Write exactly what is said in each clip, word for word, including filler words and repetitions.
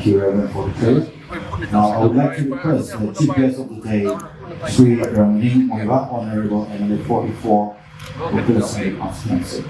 Thank you, Reverend, for the prayer. Now, I would like to request the chief guest of the day, Shri Ramling Muivah, Honorable M L A forty-four, for the constituency.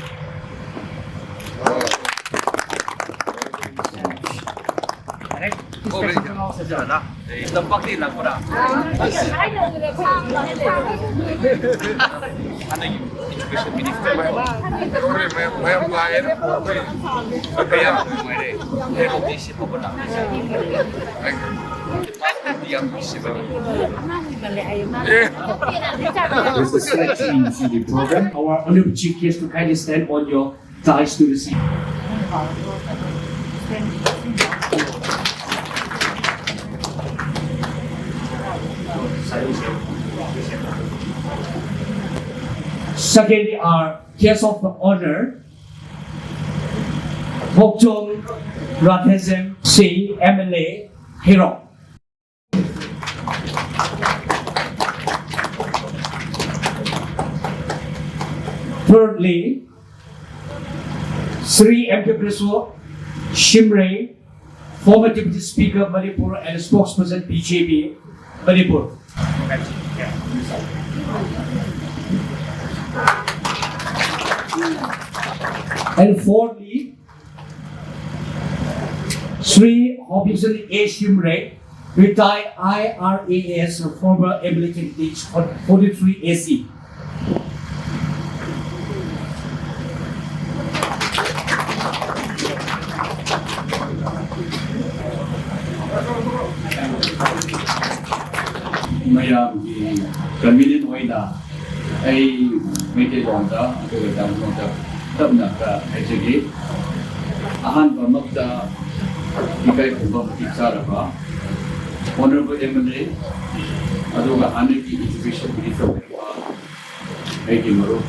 There's a slight change in the program. Our honorable chief guest to kindly stand on your dais to receive. Secondly, our guest of honor, Ngokchom Radheshyam Singh, M L A, Heirok. Thirdly, Shri M K Preso Shimray, former Deputy Speaker, Manipur, and spokesperson, B J P, Manipur. And fourthly, Shri Hobinson A Shimray, retired I R A S, former M L A candidate, forty-three A C. Mayamwui convenient ꯑꯣꯏꯅ ꯑꯩ ꯃꯩꯇꯩꯂꯣꯟꯗ ꯑꯗꯨꯒ ꯇꯥꯃꯤꯜꯂꯣꯟꯗ ꯇꯞꯅ ꯈꯔ ꯍꯥꯏꯖꯒꯦ꯫ ꯑꯍꯥꯟꯕꯃꯛꯇ ꯏꯀꯥꯏ ꯈꯨꯝꯅꯕ ꯃꯇꯤꯛ ꯆꯥꯔꯕ Honorable M L A, ꯑꯗꯨꯒ ꯍꯥꯟꯅꯒꯤ Education Minister ꯑꯣꯏꯔꯝꯕ ꯑꯩꯒꯤ ꯃꯔꯨꯞ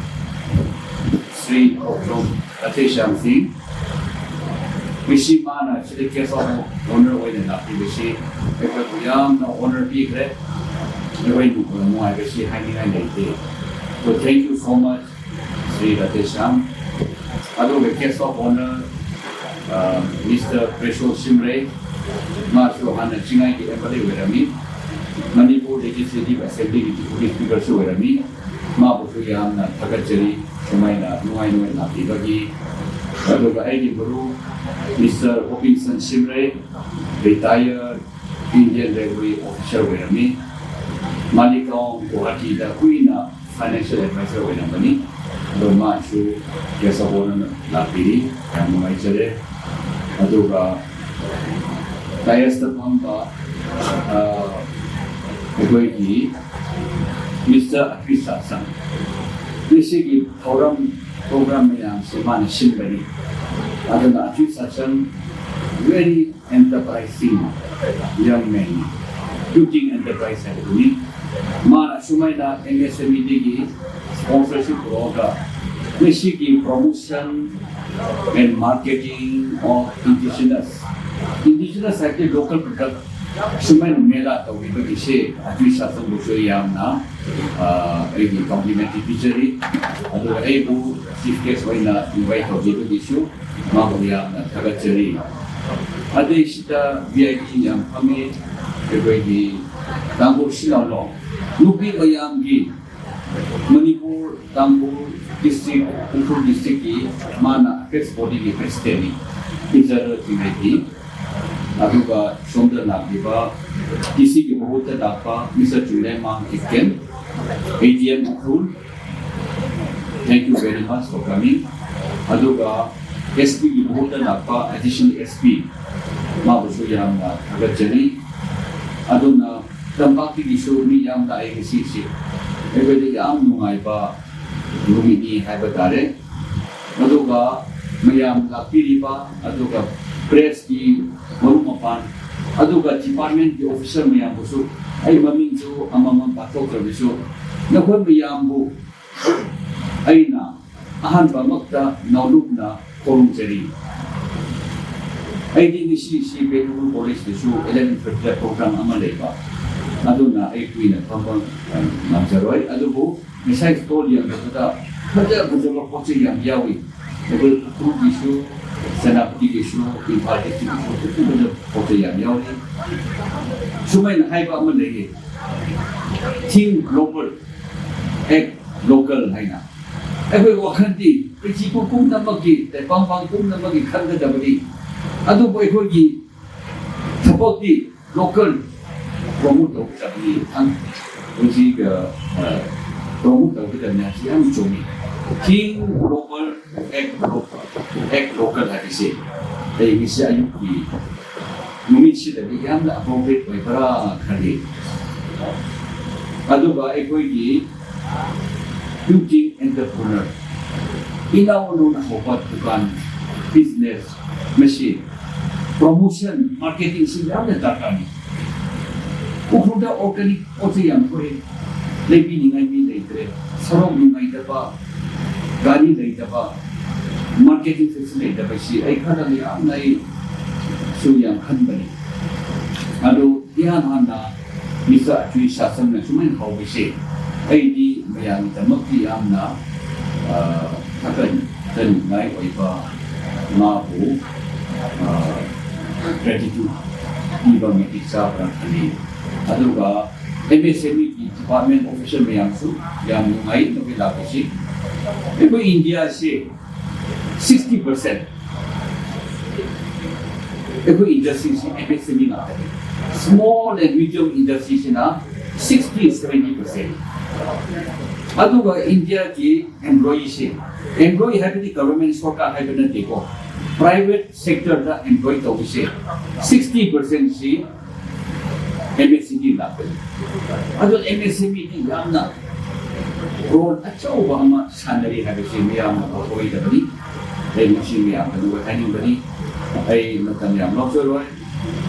ꯁ꯭ꯔꯤ ꯈꯣꯛꯆꯣꯝ ꯔꯥꯙꯦꯁ꯭ꯌꯥꯝ ꯁꯤꯡ, ꯉꯁꯤ ꯃꯥꯅ ꯁꯤꯗ guest of honour ꯑꯣꯏꯅ ꯂꯥꯛꯄꯤꯕꯁꯤ ꯑꯩꯈꯣꯏꯕꯨ ꯌꯥꯝꯅ honour ꯄꯤꯈ꯭ꯔꯦ꯫ ꯑꯩꯈꯣꯏ ꯅꯨꯡꯉꯥꯏꯕꯁꯤ ꯍꯥꯏꯅꯤꯡꯉꯥꯏ ꯂꯩꯇꯦ꯫ So thank you so much, Shri ꯔꯥꯙꯦꯁ꯭ꯌꯥꯝ꯫ ꯑꯗꯨꯒ guest of honour, uh, Mister Preso Shimray, ꯃꯥꯁꯨ ꯍꯥꯟꯅ ꯆꯤꯡꯉꯥꯏꯒꯤ M L A ꯑꯣꯏꯔꯝꯃꯤ, ꯃꯅꯤꯄꯨꯔ Legislative Assembly ꯒꯤ Deputy Speaker ꯁꯨ ꯑꯣꯏꯔꯝꯃꯤ꯫ ꯃꯥꯕꯨꯁꯨ ꯌꯥꯝꯅ ꯊꯥꯒꯠꯆꯔꯤ, ꯁꯨꯃꯥꯏꯅ ꯅꯨꯡꯉꯥꯏ ꯅꯨꯡꯉꯥꯏꯅ ꯂꯥꯛꯄꯤꯕꯒꯤ꯫ ꯑꯗꯨꯒ ꯑꯩꯒꯤ ꯃꯔꯨꯞ Mister Hobinson Shimray, retired Indian Railway officer ꯑꯣꯏꯔꯝꯃꯤ꯫ ꯃꯥꯂꯤꯒꯥꯎ ꯒꯨꯋꯥꯍꯥꯇꯤꯗ ꯀꯨꯏꯅ financial advisor ꯑꯣꯏꯔꯝꯕꯅꯤ꯫ ꯑꯗꯣ ꯃꯥꯁꯨ guest of honour ꯂꯥꯛꯄꯤꯔꯤ, ꯌꯥꯝ ꯅꯨꯡꯉꯥꯏꯖꯔꯦ꯫ ꯑꯗꯨꯒ dais ꯇ ꯐꯝꯕ, ꯑ, ꯑꯩꯈꯣꯏꯒꯤ Mister ꯑꯇ꯭ꯔꯤ ꯁꯥꯁꯟ, ꯉꯁꯤꯒꯤ ꯊꯧꯔꯝ program ꯃꯌꯥꯝꯁꯦ ꯃꯥꯅ ꯁꯤꯟꯕꯅꯤ꯫ ꯑꯗꯨꯅ ꯑꯇ꯭ꯔꯤ ꯁꯥꯁꯟ very enterprising young man, ꯇꯨꯇꯤꯡ enterprise ꯍꯥꯏꯕꯗꯨꯅꯤ꯫ ꯃꯥꯅ ꯁꯨꯃꯥꯏꯅ M S M E ꯗꯒꯤ sponsorship ꯄꯨꯔꯛꯑꯒ ꯉꯁꯤꯒꯤ promotion and marketing of indigenous, indigenous ꯍꯥꯏꯕꯗꯤ local product, ꯁꯨꯃꯥꯏꯅ ꯃꯦꯂꯥ ꯇꯧꯕꯤꯕꯒꯤꯁꯦ ꯑꯇ꯭ꯔꯤ ꯁꯥꯁꯟꯕꯨꯁꯨ ꯌꯥꯝꯅ, ꯑ, ꯑꯩꯒꯤ compliment ꯄꯤꯖꯔꯤ꯫ ꯑꯗꯨꯒ ꯑꯩꯕꯨ chief guest ꯑꯣꯏꯅ invite ꯇꯧꯕꯤꯕꯒꯤꯁꯨ ꯃꯥꯕꯨ ꯌꯥꯝꯅ ꯊꯥꯒꯠꯆꯔꯤ꯫ ꯑꯗꯩꯁꯤꯗ V I P ꯌꯥꯝ ꯐꯝꯃꯤ, ꯑꯩꯈꯣꯏꯒꯤ ꯇꯥꯡꯈꯨꯜ ꯁꯤꯜꯂꯥꯎꯂꯣꯡ ꯅꯨꯄꯤ ꯃꯌꯥꯝꯒꯤ ꯃꯅꯤꯄꯨꯔ ꯇꯥꯡꯈꯨꯜ district, ꯎꯈ꯭ꯔꯨꯜ district ꯀꯤ ꯃꯥꯅ apex body ꯒꯤ president ꯅꯤ, ꯏꯖꯔ ꯆꯤꯡꯂꯦꯟꯕꯤ꯫ ꯑꯗꯨꯒ ꯁꯣꯝꯗ ꯂꯥꯛꯂꯤꯕ D C ꯒꯤ ꯃꯍꯨꯠꯇ ꯂꯥꯛꯄ Mister ꯆꯤꯡꯂꯦꯟꯃꯥꯡ ꯀꯤꯞꯀꯦꯟ, A D M Ukhrul, thank you very much for coming. ꯑꯗꯨꯒ S P ꯒꯤ ꯃꯍꯨꯠꯇ ꯂꯥꯛꯄ additional S P, ꯃꯥꯕꯨꯁꯨ ꯌꯥꯝꯅ ꯊꯥꯒꯠꯆꯔꯤ꯫ ꯑꯗꯨꯅ ꯇꯝꯄꯥꯛꯇꯒꯤꯁꯨ ꯃꯤ ꯌꯥꯝ ꯂꯥꯛꯑꯦ ꯉꯁꯤꯁꯦ꯫ ꯑꯩꯈꯣꯏꯗ ꯌꯥꯝ ꯅꯨꯡꯉꯥꯏꯕ ꯅꯨꯃꯤꯠꯅꯤ ꯍꯥꯏꯕ ꯇꯥꯔꯦ꯫ ꯑꯗꯨꯒ ꯃꯌꯥꯝ ꯂꯥꯛꯄꯤꯔꯤꯕ, ꯑꯗꯨꯒ press ꯀꯤ ꯃꯔꯨꯞ ꯃꯄꯥꯡ, ꯑꯗꯨꯒ department ꯀꯤ officer ꯃꯌꯥꯝꯕꯨꯁꯨ, ꯑꯩ ꯃꯃꯤꯡꯁꯨ ꯑꯃꯃꯝ ꯄꯥꯊꯣꯛꯇ꯭ꯔꯕꯁꯨ, ꯅꯈꯣꯏ ꯃꯌꯥꯝꯕꯨ ꯑꯩꯅ ꯑꯍꯥꯟꯕꯃꯛꯇ ꯅꯧꯂꯨꯛꯅ ꯈꯨꯔꯨꯝꯖꯔꯤ꯫ ꯑꯩꯗꯤ ꯉꯁꯤꯁꯤ ꯕꯦꯂꯨꯔ ꯀꯣꯂꯦꯖꯇꯁꯨ eleven thirty ꯗ program ꯑꯃ ꯂꯩꯕ, ꯑꯗꯨꯅ ꯑꯩ ꯀꯨꯏꯅ ꯐꯝꯕ, ꯑ, ꯉꯝꯖꯔꯣꯏ꯫ ꯑꯗꯨꯕꯨ ꯉꯁꯥꯏ stall ꯌꯦꯡꯕꯗ ꯐꯖ ꯐꯖꯕ ꯄꯣꯠ ꯆꯩ ꯌꯥꯝ ꯌꯥꯎꯏ꯫ ꯑꯩꯈꯣꯏ ꯎꯈ꯭ꯔꯨꯜꯒꯤꯁꯨ, Senapati-li shu, Imphal district-li shu, ithumna photo yam yaoni. Shumai eina haiba ama leiya. Think global, act local haina. Akhoi wakhandi, kachi kukum namaki, te pang pang kum namaki khan ka dabali. Adu akhoi ki thapakdi, local promote tau kachang hi thang, hujika, uh, promote tau kachang hi yam chungmi. Think global, act local, act local haisi. Ai ngasi ayuki, numit shida hi yamna appropriate oipara khani. Aduga akhoi ki Building entrepreneur. Inao nuna hopa dukan, business, machine, promotion, marketing si yamna darkar ni. Ukhrulda organic poti yam kore, leipi ningai mi leitre, sarok ningai daba, gari lei daba, marketing facility lei daba si, ai khada ni yamna ai su yam khan bani. Ado Iyan hana, Mister Achui Shasangna sumai haokashi. Aidi mayang tamaki yamna, uh, thakan, thakan ngai oiba mabu, uh, gratitude, iba miki sa berang kali. Aduga, M S M E department official mayang su, yam ngai, nabi lakashi. Ibu India si, sixty percent. Akhoi industry si M S M E na. Small and medium industry sina sixty, seventy percent. Aduga India ki employee si, employee haibadi government sorkar haibadi ko, private sector da employee tau si, sixty percent si M S M E la. Ado M S M E di yamna role achauva ama sānari haibasi mayamna apoi dabani. Ai masi mayamna haining bani. Ai matam yam lok soi roi.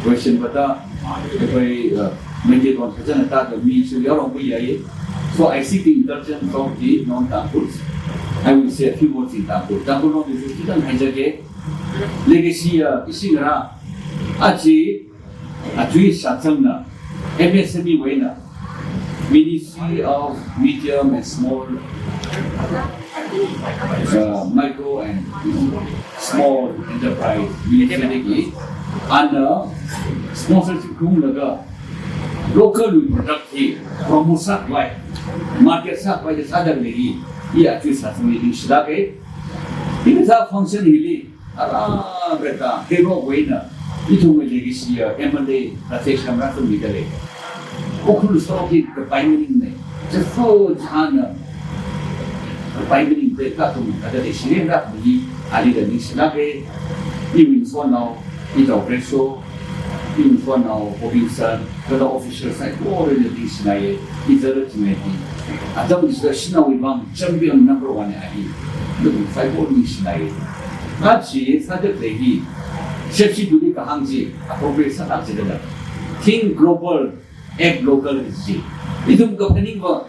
Question bata, ai, uh, Meitei lon kachana ta da mi su yarong bu yai. So I seek the indulgence of the non-Tangkhuls. I will say a few words in Tangkhul. Tangkhul lon di su kitan haijake. Legacy, uh, isingra. Achi, Achui Shasangna, M S M E wui eina, Ministry of Medium and Small, uh, Micro and Small Enterprise Ministry ki, ana sponsorship khuilaga, local product hi promote sākhavai, market sākhavai da sāda lei hi, i Achui Shasangli ningshilāka. Hi kasā function hili, ara beta, hero wui eina, ithumwui legacy ya, M L A, Rajesh Khamrat sum mida lei. Ukhrul soki kapai maningmana, chifo chana, kapai maningmana, kathum, kada lei, shirin rak mi, ali da ningshilāka, iwui phone nao, itao Preso, iwui phone nao, Robinson, kada official side, already ningshilāka, i zara chimeti. Atam isla shinao iwui vang champion number one ahi. Lukun five ball ningshilāka. Achi sāda lei hi. Shepshi tuli kahāng chi, appropriate sālak chi dala. Think global, act local chi. Ithum kaphaning va,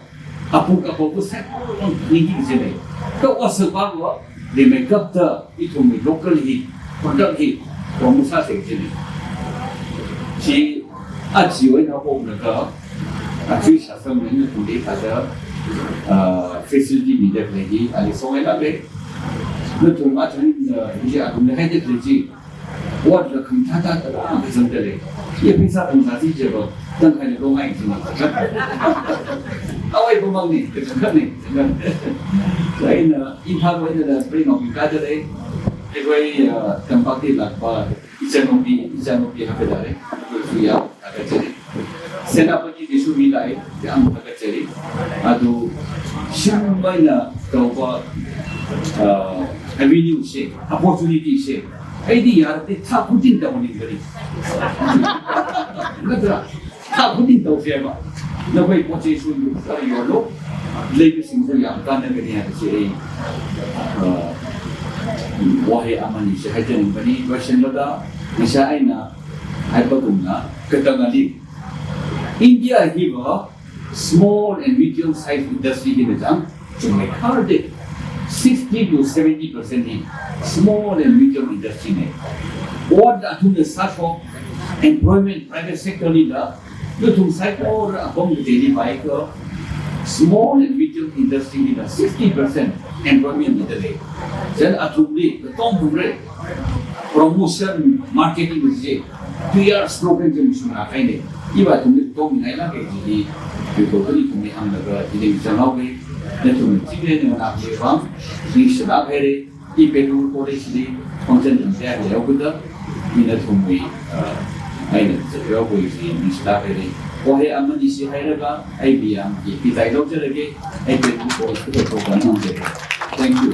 apu kapo ko sai ko ningki chi lei. Ka wasa pa va, le me kapta, ithumwui local hi, product hi, promote sāsa chi lei. Chi, achi wui eina pokna ka, Achui Shasangna ina tuli kada, uh, facility mida lei hi, ali songai la lei. Nathum athum, uh, inji athum le haida lei chi. Wat la kham thāda thāda, ah, kazang da lei. Ye pisa pung sa si je ba, tang khai le ko ngai chi ma. Awai ko mang ni, kazang ni. Sai na, in pha ko ina da, bring up in ka da lei. Ye koi, uh, tampak di lak ba, Ichannui, ichannui hape dare, suya, thakachari. Senapati di sumilai, yam thakachari. Adu, shumbaina tauba, uh, avenue se, opportunity se. Aidi yar te tha kutin da wani gari. Ngadra, Tha khuning tau se ba. Nawui poche su yu, sa yolo. Leibing sing su yam kan na gani ha se. Uh, wahei amani se hai jeng bani, question lo da. Isa aina, hai pagum na, katang ali. India hi ba, small and medium size industry hi na jang, chungmei khar de, sixty to seventy percent hi small and medium industry ne. Ot athumna sāshok employment private sector li da, nathum saikora apam kajili bai ko, small and medium industry li da sixty percent employment mida lei. Then athumli, katong thumre, Promotion, marketing chi, P R slogan chi mashunglāk haina. Iva athumli tongmingailāka jili, Tui Kotali athumli hānglaga, jili chānghaowa, nathum chingri ningnaoli vang, ningshilāk haira, i Bangalore College li, function lam tei leokada, ina nathumwui, uh, eina zatreo khui chi, ningshilāk haira. Ohei amani si hailaga, ai biyang, i pitai lo jalaga, ai Bangalore College khuitai ko kan hāngsa. Thank you.